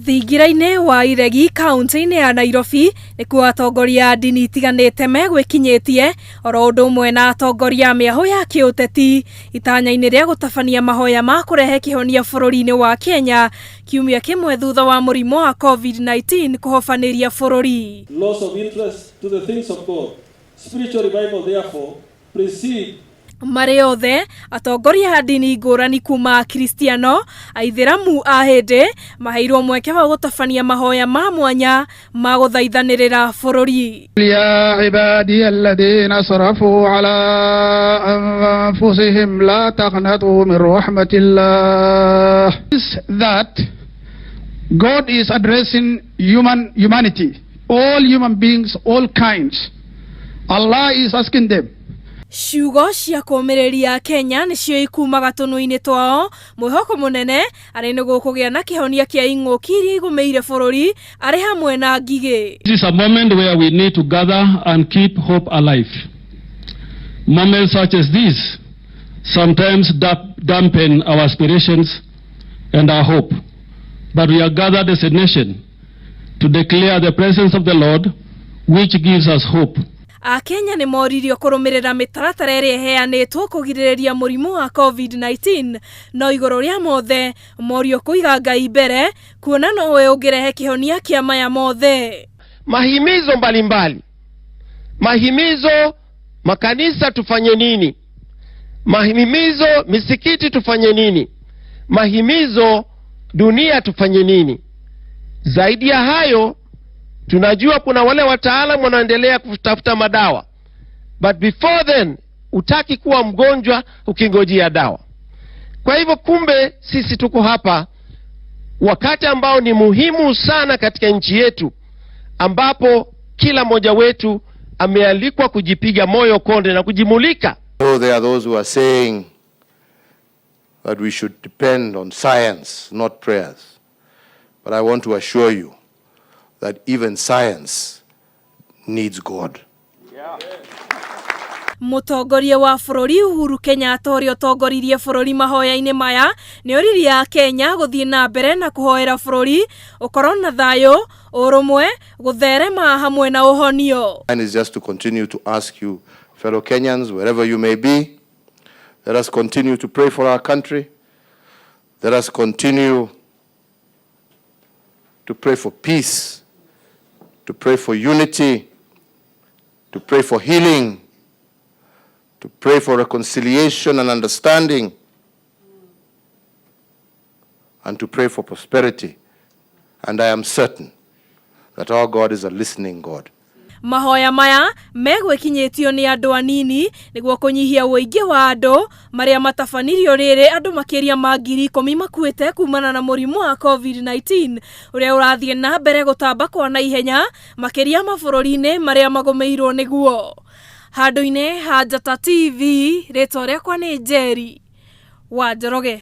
Thingira-inĩ wa Iregi kaunti-inĩ ya Nairobi nĩkuo atongoria a ndini itiganĩte megwĩkinyĩtie oro ũndũ ũmwe na atongoria a mĩahũ ya kĩũteti itanya-inĩ rĩa gũtabania mahoya ma kũrehe kĩhonia bũrũri-inĩ wa Kenya kiumia kĩmwe thutha wa mũrimũ wa COVID-19 kũhobanĩria bũrũri. Loss of interest to the things of God. Spiritual revival, therefore, precede Marĩ othe atongoria a ndini ngũrani kuma Akristiano, Aithĩramu, Ahĩndĩ maheirwo mweke wa gũtabania mahoya ma mwanya ma gũthaithanĩrĩra bũrũri. يا عبادي الذين اسرفوا على أنفسهم لا تقنطوا من رحمة الله. That God is addressing humanity, all human beings, all kinds. Allah is asking them, Ciugo cia kũũmĩrĩria Kenya nĩcio ikumaga tũnua-inĩ twao, mwĩhoko mũnene arĩ nĩ gũkũgĩa na kĩhonia kĩa ing'ũki iria igũmĩire bũrũri arĩ hamwe na ngigĩ. This is a moment where we need to gather and keep hope alive. Moments such as this sometimes dampen our aspirations and our hope. But we are gathered as a nation to declare the presence of the Lord, which gives us hope. Akenya nĩ moririo kũrũmĩrĩra mĩtaratara ĩrĩa ĩheanĩtwo kũgirĩrĩria mũrimũ wa COVID-19 no igũrũ rĩa mothe morio kũiga Ngai mbere kuona nowe ũngĩrehe kĩhonia kĩa maya mothe. Mahimizo mbalimbali, mahimizo makanisa tufanye nini, mahimizo misikiti tufanye nini, mahimizo dunia tufanye nini. Zaidi ya hayo, tunajua kuna wale wataalamu wanaendelea kutafuta madawa, but before then hutaki kuwa mgonjwa ukingojea dawa. Kwa hivyo, kumbe sisi tuko hapa wakati ambao ni muhimu sana katika nchi yetu, ambapo kila mmoja wetu amealikwa kujipiga moyo konde na kujimulika. So there are those who are saying that we should depend on science, not prayers. But I want to assure you that even science needs God. Mũtongoria wa bũrũri Uhuru Kenyatta ũrĩa ũtongoririe bũrũri mahoya-inĩ maya nĩ oririe Akenya gũthiĩ na mbere na kũhoera bũrũri ũkorwo na thayũ, ũrũmwe, gũtherema hamwe na ũhonio. And is just to continue to ask you, fellow Kenyans, wherever you may be, let us continue to pray for our country. Let us continue to pray for peace, to pray for unity, to pray for healing, to pray for reconciliation and understanding, and to pray for prosperity. And I am certain that our God is a listening God. Mahoya maya megwĩkinyĩtio nĩ andũ anini nĩguo kũnyihia ũingĩ wa andũ marĩa matabanirio rĩrĩ andũ makĩria ma 10,000 makuĩte kumana na mũrimũ wa COVID-19 ũrĩa ũrathiĩ na mbere gũtamba kwa naihenya makĩria mabũrũri-inĩ marĩa magũmĩirwo nĩguo. Handũ-inĩ ha Njata TV, rĩtwa rĩakwa nĩ Njeri wa Njoroge.